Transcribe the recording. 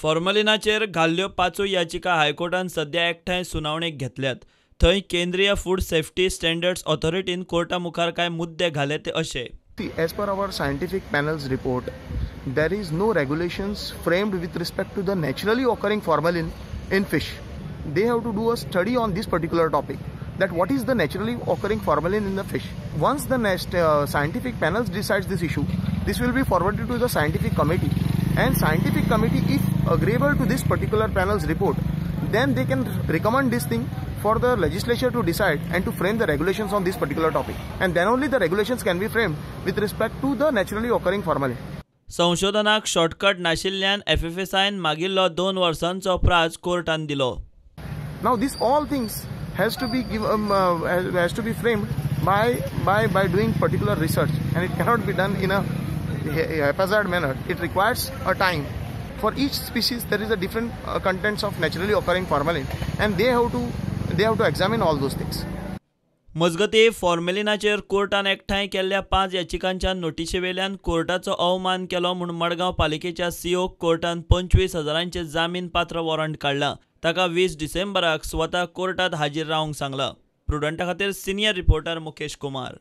फॉर्मलिनाचेर घाल्ल्यो 5 याचिका हायकोर्टान सध्या एकठांय सुनावणेक घेतल्यात. थंय केंद्रीय फूड सेफ्टी स्टँडर्ड्स ऑथॉरिटीन कोर्टा मुखार कांय मुद्दे घाले ते अशे. As per our scientific panel's report, there is no regulations framed with respect to the naturally occurring formalin in fish. They have to do a study on this particular topic, that what is the naturally occurring formalin in the fish. Once the next scientific panels decides this issue, this will be forwarded to the scientific committee, and scientific committee, if agreeable to this particular panel's report, then they can recommend this thing for the legislature to decide and to frame the regulations on this particular topic, and then only the regulations can be framed with respect to the naturally occurring formalin. संशोधनाक shortcut नाशिल्ल्यान एफएफएसआयन मागिल्लो 2 वर्सांचो प्राज कोर्टान दिलो. Now this all things has to be given, has to be framed by doing particular research, and it cannot be done in a haphazard manner. It requires a time. For each species there is a different contents of naturally occurring formalin, and they have to examine all those things. मजगती फॉर्मेलिनाचेर कोर्टान एकठांय केल्ल्या 5 याचिकांच्या नोटिशेवेल्यान कोर्टाचो अवमान केलो म्हूण मडगांव पालिकेच्या सीओक कोर्टान 25,000 जामीन पात्र warrant काडलां. ताका 20 डिसेंबराक स्वता कोर्टात हाजीर रावंक सांगलां. प्रुडंटा खातीर सिनियर रिपोर्टर मुकेश कुमार.